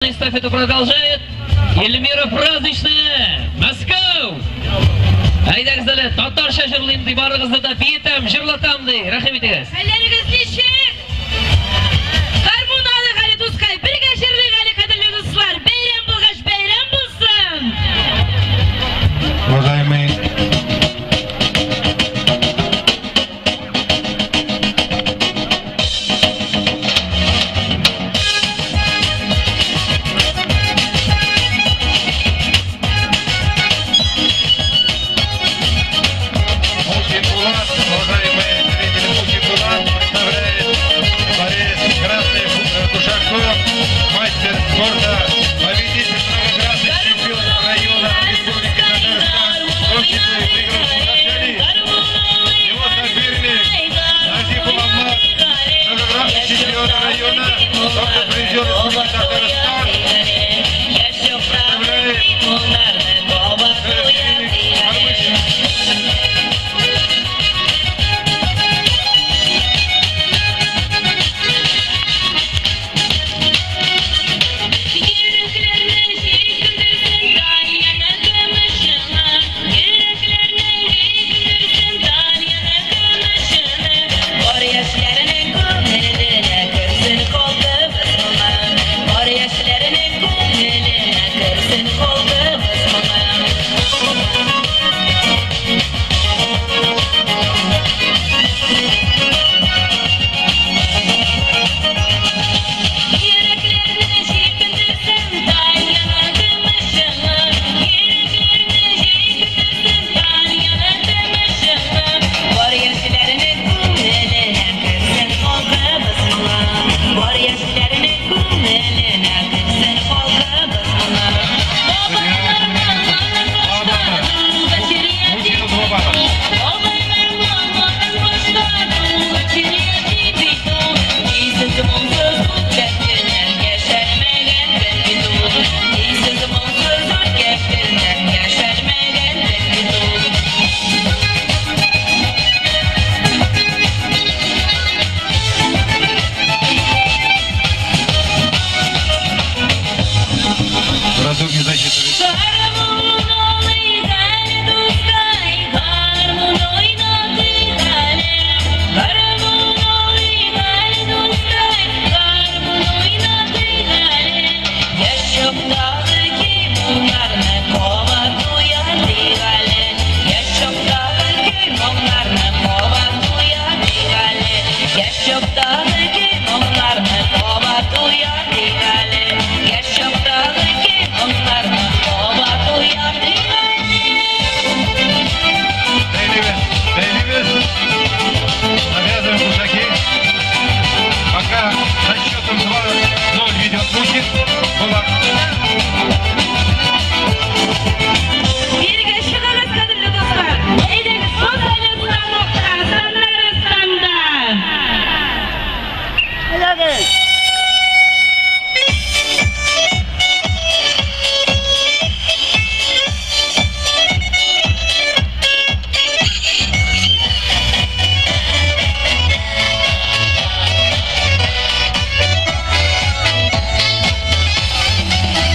Эстафету продолжает Эльмира Праздничная, Москва! Әйдәгез әле, татарча җырлыйм ди, барыгызны да биетәм, җырлатам ди. Рәхим итегез. Хәлләрегез ничек? Гармун алыйк әле, дускай, бергә җырлыйк әле, кадерле дуслар. Бәйрәм булгач, бәйрәм булсын! Уважаемые Мухин Булат, уважаемые зрители, Мухин Булат представляет борец красный Кушаков, мастер спорта, победитель многократный чемпион района Республики Татарстан, в том числе и выиграл Сахали. Его соперник Назипов Алмаз, многократный чемпион района, также призер Республики Татарстан, представляет соперник Кармышин. Йөрәкләрне җилкендерсен Тальяна көмешеңе, йөрәкләрне җилкендерсен Тальяна көмешеңе. Бар яшьләрнең күңеленә керсен халкыбыз моңы, бар яшьләрнең күңеленә керсен халкыбыз моңы. Йөрәкләрне җилкендерсен Тальяна көмешеңе, йөрәкләрне җилкендерсен Тальяна көмешеңе. Бар яшьләрнең күңеленә керсен халкыбыз моңы, бар яшьләрнең күңеленә керсен халкыбыз моңы. Судья Бабайлар Мухину 2 балла. Бабайлар моңын башлады, Бросок не засчитывается. Бәйлибез, бәйлибез. Навязываем кушаки. Пока со счетом 2-0 ведет Мухин. Булат. Бирегә чыгыгыз, кадерле дуслар. Әйдәгез, бозайлы станокта, Татарстанда.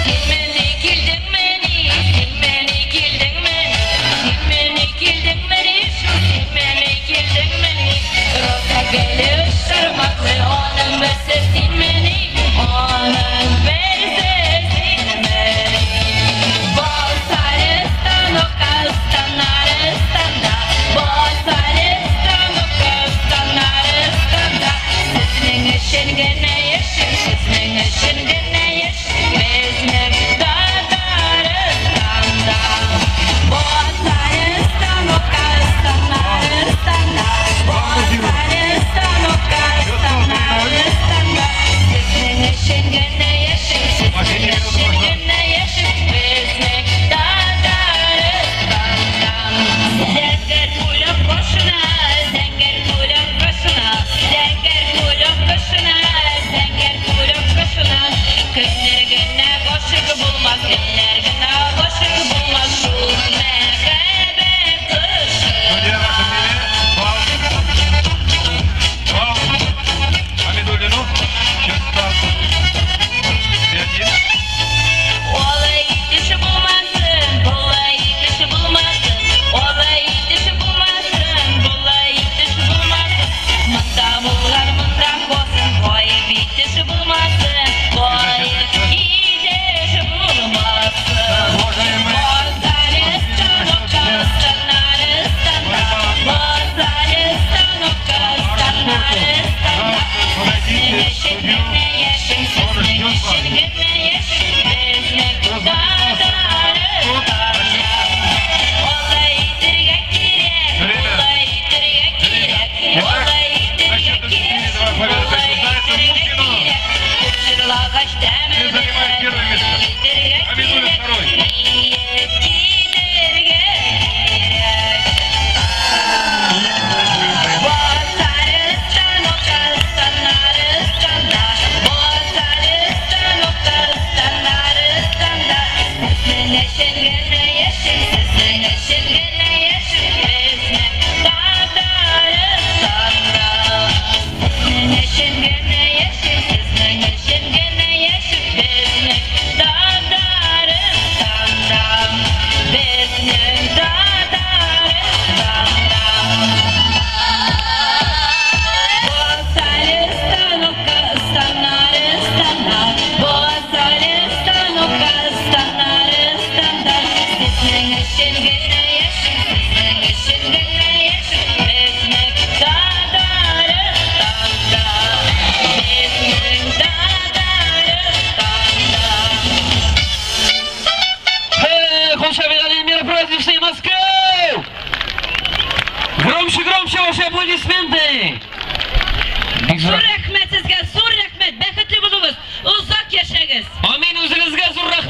Син мени килдеңмени, син мени килдеңмени, син мени килдеңмени, шу син мени килдеңмени? Роза гөле шармаклы, аның берсе син мени, аның берсе син мени. Басары станокка, станары станда, басары станокка, станары станда. Сезнең өчен генә яшим, сезнең өчен генә яшим, безнең Татарстанда. Басары станокка, станары станда, басары станокка, станары станда. Сезнең өчен генә яшим, сезнең өчен генә яшим, безнең Татарстанда. Зәңгәр күләк башына, зәңгәр күләк башына, зәңгәр күләк башына, зәңгәр күләк башына. Кемнәр генә гашыйк булмас, кемнәр генә гашыйк булмас шул мәхәббәт кошына. Судья, ваше мнение? Балл. Балл. Хамидуллину. Счет стал 3-1. Аплодисменты! Бик Зур зур рәхмәт сезгә, зур рәхмәт. Бәхетле булыгыз, озак яшәгез. Амин, үзегезгә зур рәхмәт.